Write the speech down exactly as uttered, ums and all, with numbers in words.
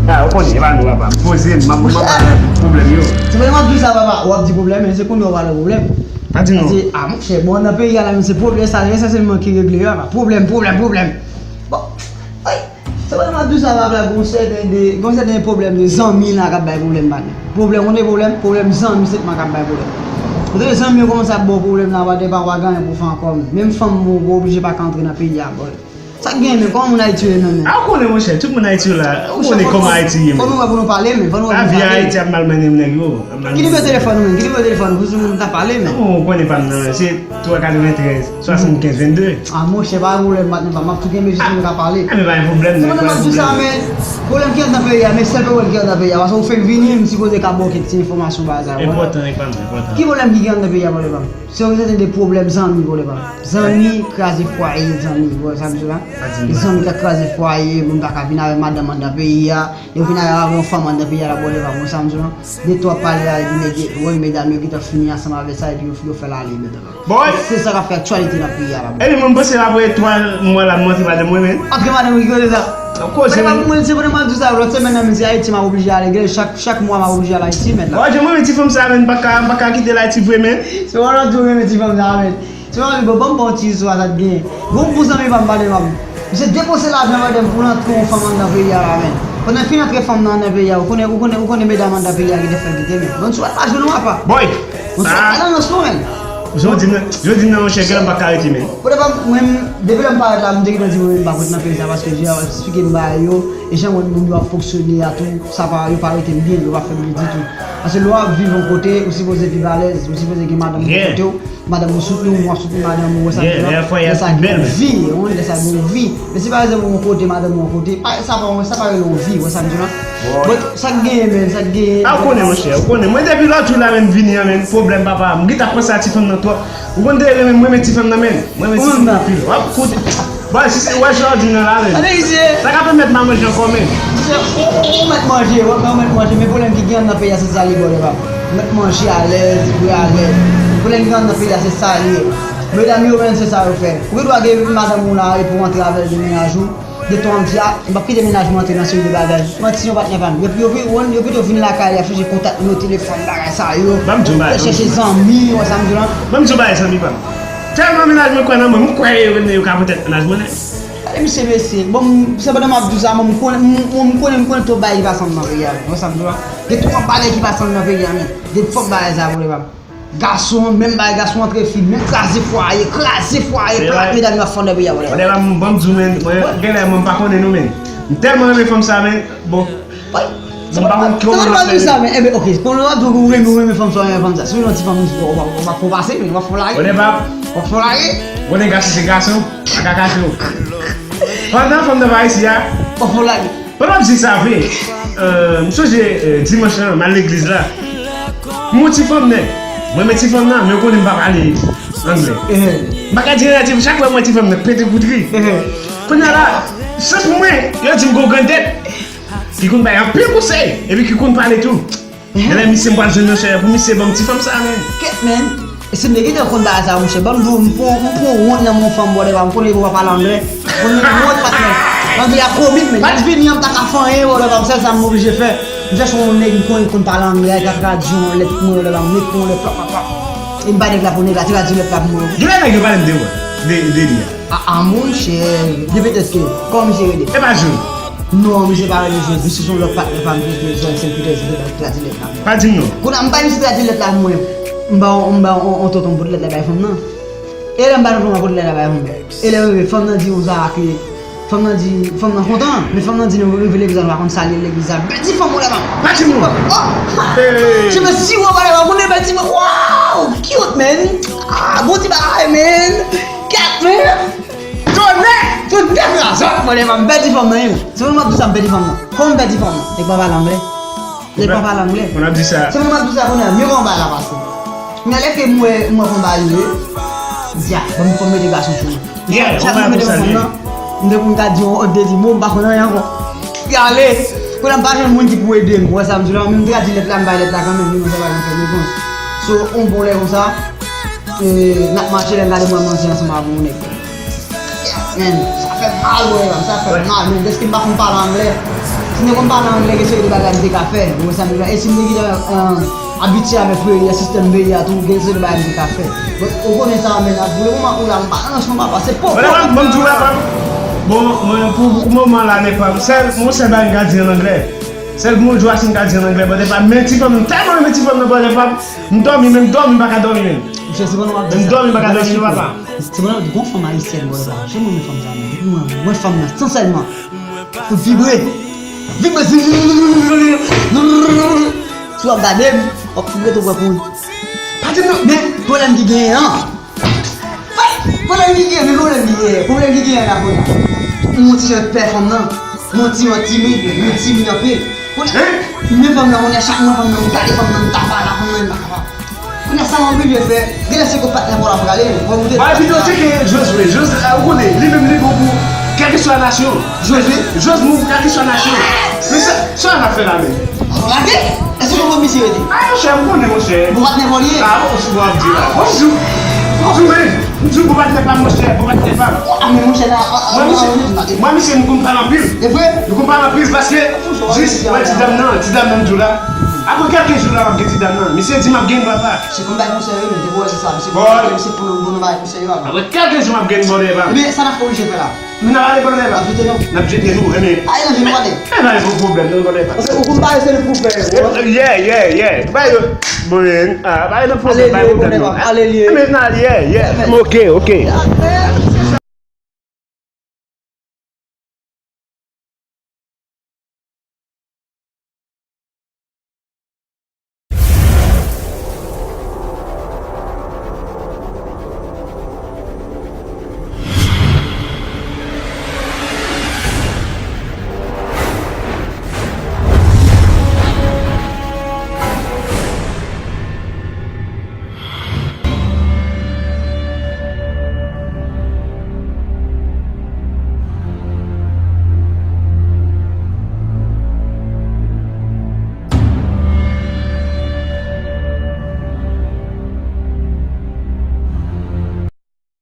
Ah, ou konnen, e pa nou, papa. Poze m, m ap, m ap pale pwoblèm yo. Se pa m ap di sa, papa. W ap di pwoblèm, men se kounye a w pale pwoblèm. Pa di non. Paske, ah, monchè, bon, nan peyi a la, men se pwoblèm sa, esansyèlman ki regle yo, papa. Pwoblèm, pwoblèm, pwoblèm. Bon, ay, se pa m ap di sa, papa, gon sèten de, gon sèten pwoblèm de zanmi la k ap bay pwoblèm, pa gen. Pwoblèm, ou konnen pwoblèm, pwoblèm zanmi sèlman k ap bay pwoblèm. Ou tande zanmi yo kòmanse ap ba w pwoblèm la, w pa, w pa gen anyen pou w fè ankò, menm fanm ou, ou oblije pa ka antre nan peyi a, boy. Sa k gen, men kòman moun Ayiti yo ye menm, men? Ah, ou konnen, monchè, tout moun Ayiti yo la, ou konnen kòman Ayiti ye, men. Fò nou wè pou nou pale, men, fò nou wè pou nou pale. Lavi a Ayiti ap mal mennen nèg yo. Ki nimewo telefòn ou, men? Ki nimewo telefòn ou? Pou nou ta pale, men. Ou konnen pa m nan, men, se twa katreventrèz, swasannkenz, vennde. Ah, monchè, pa gen pwoblèm, patnè pa m, m ap tou kenbe jis pou nou ka pale. Ah, men pa gen pwoblèm, men. Se pa m ap di sa, men pwoblèm ki anndan peyi a, men sèl pwoblèm ki anndan peyi a, paske ou fenk vini, m sipoze ka ba w kèk ti enfòmasyon bagay sa yo. Enpòtan, enpòtan. Ki pwoblèm ki gen anndan peyi a, pwoblèm? Se yon sèten de pwoblèm zanmi, pwoblèm. Zanmi kraze fwaye, zanmi, ou wè sa m di la? Zanmi ka kraze fwaye, moun pa ka vin avè madanm anndan peyi a, yo vin avè yon fanm anndan peyi a la, pwoblèm, ou wè sa m di la? De twòp pale a, epi nèg, woy, medam yo gentan fini ansanm avè sa, epi yo, yo fè l ale, medam. Boy! Se sa k ap fè aktyalite nan peyi a la, boy. Epi mwen, m panse apre twa mwa la, m antre madanm mwen, men. Antre madanm ou ki koze sa? Koze, men. Mwen, se pandan m ap di sa, lòt semèn nan, men se Ayiti m ap oblije ale, gen chak, chak mwa m ap oblije al Ayiti, mèt la. Boy, jan mwen renmen ti fanm sa, men, m pa ka, m pa ka kite l Ayiti vre, men. Se pandan m ap di w renmen ti fanm sa, men. Se yon bon, bon, bon ti istwa sa t genyen. Gon bon zanmi pa m, pa de pa m. Misye depanse lajan avè m pou l antre yon fanm anndan peyi a la, men. Pandan l fin antre fanm nan anndan peyi a, ou konnen, ou konnen, ou konnen medam anndan peyi a ki te fè l kite, men. Bon, sou pa jwenn ou apa. Boy! Bon, sou pa nan rans non, men. Jodi nan, jodi nan, monchè, gen m pa ka rete, men. Pou de pa m, mwen, depi lè m parèt la, m te gentan di mwen, m pa p ret nan peyi sa, paske jan yo eksplike m bagay yo, e jan m wè moun yo ap fonksyone a tou, sa pa, yo pa rete m byen, yo pa fè m byen ditou. Paske lè w ap viv yon kote, ou sipoze viv alèz, ou sipoze gen madanm ou kote w, madanm ou soutni w, w ap soutni madanm ou, wè sa m di la. Lè sa gen yon vi, wi, lè sa gen yon vi. Men si pa egzanp ou yon kote, madanm ou yon kote, pa, sa pa, sa pa rele yon vi, wè sa m di la. Bon, sa k genyen, men, sa k genyen. Ah, ou konnen, monchè, ou konnen. Mwen, depi lòt jou la, men, m vini an, men, pwoblèm, papa. M gentan panse a ti fanm nan twòp. Ou konn te renmen, mwen, renmen ti fanm nan, men. Mwen, renmen ti fanm nan anpil. W ap koute. Bon, si se wè jodi nan la, men. Sa ka pèmèt m a manje ankò, men. Ou, ou, ou mèt manje, w ap mèt manje, men pwoblèm ki gen nan peyi a, se sa li, bò, devan. Ou mèt manje alèz, bwè alèz. Pwoblèm ki gen nan peyi a, se sa li ye. Medam yo menm, se sa yo fè. Ou gen dwa gen madanm ou la, epi w antre avè l nan mennaj ou. De tan w ap di, a, m p ap kite mennaj mwen antre nan seri de bagay. Manti, yon patnè pa m. Yo, yo, yo, yo pito vin lakay, y ap chèche kontak nou, telefòn, bagay sa yo. Ban m di w bagay, y ap chèche zanmi, w wè sa m di w lan? Ban m di w bagay, zanmi pa m. Tèlman mennaj mwen kwè nan mwen, m kwè yo, yo ka pote mennaj mwen nèt. Gade misye, mesye. Bon, m, se pandan m ap di w sa, mwen, m konnen, m, m konnen, m konnen twòp bagay ki pase nan peyi a, men. Wè sa m di w lan? Gen twòp bagay ki pase nan peyi a, men. Gen twòp bagay sa, pwoblèm pa m. Gason, menm bagay, gason antre fi, menm kraze fwaye, kraze fwaye, plat medam yo ap fè nan peyi a, whatever. Whatever, m, ban m di w, men, mwen, genlè mwen m pa konnen nou, men. M tèlman renmen fanm sa, men, bon. Mwen pa konn kòman m ap fè. Sa pa di sa, men, enben, ok, konnen w ap di w renmen, ou renmen fanm sa, ou renmen fanm sa. Si w yon ti fanm, w ap, w ap fè w pase, men w ap fè w lage. Whatever. W ap fè w lage. Konnen gason se gason, pa ka kache w. Pandan fanm nan pa isi a. W ap fè w lage. Pandan m di sa vre, euh, m sonje, euh, dimanch lan, m al legliz la. M wè yon ti fanm nèg. Mwen, men ti fanm nan, men yo konnen m pa pale anglè. M pa ka di anyen, chak fwa m wè ti fanm nan, pete kout ri. Kounye a la, chans pou mwen, yo di m gon grandèt. Ki konn bay anpil konsèy, epi ki konn pale tou. Genlè misye m pral jwenn yon chè pou misye ban m ti fanm sa, men. Kèt, men. E si m te gentan konn bagay sa, monchè, ban m di w, m pran, m pran wont nan men yon fanm, brother, pa m konnen pou w pa pale anglè. M konnen wont, patnè. Anglè a komik, men. Lè m vini an, m pa ka fè anyen, brother, pa m, sèl sa m oblije fè. M chèche yon nèg m konnen konn pale anglè, ki ka tradui yon lèt pou mwen, brother, pa m, m ekri yon lèt, pa, pa, pa. E m ba nèg la pou nèg la tradui lèt la pou mwen. Genlè nèg yo pale m de, de, de li a. A, a, monchè, de petèt ke, kòman misye rele? E pa Jod. Non, misye pa rele Jod, misye se yon lòt patnè pa m ki rete zòn Sen Pitèzou, ki tradui lèt la. Pa di m non. Kounye a, m bay misye tradui lèt la pou mwen. M ba, m ba on, on tonton pote lèt la bay fanm nan. E lè m ba tonton pote lèt la bay fanm nan. E lè rive, fanm nan di yon sa ke, fanm nan di, fanm nan kontan, men fanm nan di nou rive legliz la, nou pa konn salye legliz la. Bèl ti fanm, whatever. Pa di m non. Oh! Hey! Je me suis, whatever, konnen bèl ti fanm. Wow! Cute, man! Ah, bon ti bagay, man! Kat, men! Tonnè! Tonnè razòt, mwen, m pèdi fanm nan, wi. Se mwen m ap di sa, m pèdi fanm nan. Kòman m pèdi fanm nan? Nèg pa pale anglè. Nèg pa pale anglè. Mwen ap di sa. Se mwen m ap di sa kounye a, men kòman bagay la pase. Kounye a, lè ke m wè, m wè kòman bagay yo ye, m di, a, ban m fò m mete gason sou mwen. Yeah, chak mwen mete fanm nan, m te konn ka di yon, yon de di mo, m pa konn anyen ankò. Li ale. Kounye a, m pa jwenn moun ki pou ede m. Ou wè sa m di la, men m tradui lèt la, m bay lèt la kanmenm, men mwen sa pa janm fè repons. So, on bon lè konsa, e, n ap mache, lè n gade mwen manje ansanm avè yon nèg. Yeah, man, sa fè mal, wè, sa fè mal, men dèske m pa konn pale anglè. Si m te konn pale anglè, gen seri de bagay m te ka fè. Ou konprann sa m vle di? E si m te gentan abitye avèk peyi a, sistèm peyi a tou, gen seri de bagay m te ka fè. But ou konnen sa, men, pou le moman ou la, m pa nan ranch mwen, papa. Se pòpò. Bon, mwen, mwen, mwen, pou, pou moman la, nèg pa m, sèl, mwen, sèl bagay m ka di an anglè. Sèl mo Joachim ka di an anglè, brother pa m. Men ti fanm, m tèlman renmen ti fanm nan, brother pa m. M dòmi, men m dòmi, m pa ka dòmi, men. Misye, se pandan w ap di sa. M dòmi, m pa ka dòmi, papa. Se pandan w ap di, gon fanm ayisyèn, brother pa m. Jan m renmen fanm sa, men. Depi mwen, mwen fanm nan, sansyèlman. Pou vibre. Vibre. Si w ap gade m, w ap vibre tou pran pou. Pa di m non. Men, pwoblèm ki genyen an. Pwoblèm ki genyen, men pwoblèm ki genyen, pwoblèm ki genyen la, kounye a. Mwen ti jan pè fanm nan. Mwen ti, mwen timid, mwen timid anpil. Kounye a, men fanm nan, kounye a, chak mwen fanm nan, m gade fanm nan, m tap la, fanm nan, m tap la. Kounye a, sa m oblije fè, genlè se kot patnè pa w la prale, fò w te. Ba, epi yo tcheke Josue, Josue, ou konnen, li menm li bon pou kèlkeswa nasyon. Josue? Josue bon pou kèlkeswa nasyon. Men sa, sa n ap fè la menm? Lage? Èske w konprann misye rete? A, monchè, m konnen, monchè. Bon patnè pa w li ye? A, bon, sou bon ap di la. Bon, m di w, m di w, men, m di w, bon patnè pa m, monchè, bon patnè pa m. A, men monchè, la, a, a, mwen, misye, mwen, misye, nou konn pale anpil. E vre? Nou konn pale anpil paske, jis, wè, ti dam nan, ti dam nan, m di w la. Apre kèlke jou la, m ap gen ti dam nan. Misye di m ap gen dwa pa. Se pou m bay konsèy, wi, men, depi w wè se sa, misye, misye pou nou, pou nou bay konsèy, wi. Apre kèlke jou, m ap gen bòdè pa. Ebyen, sa n ap oblije fè la? Men n ap ale bòdè pa. N ap jete nou. N ap jete nou, enben. Ale nan jenou, ale. E pa gen pwoblèm, nan bòdè pa. Paske ou konn pa eseye pou fè. Yeah, yeah, yeah. Ba yo, bon, ah, ba yo nan pwoblèm, ba yo pwoblèm, non. Ale, ale, ale. Men n al, yeah, yeah. Ok, ok.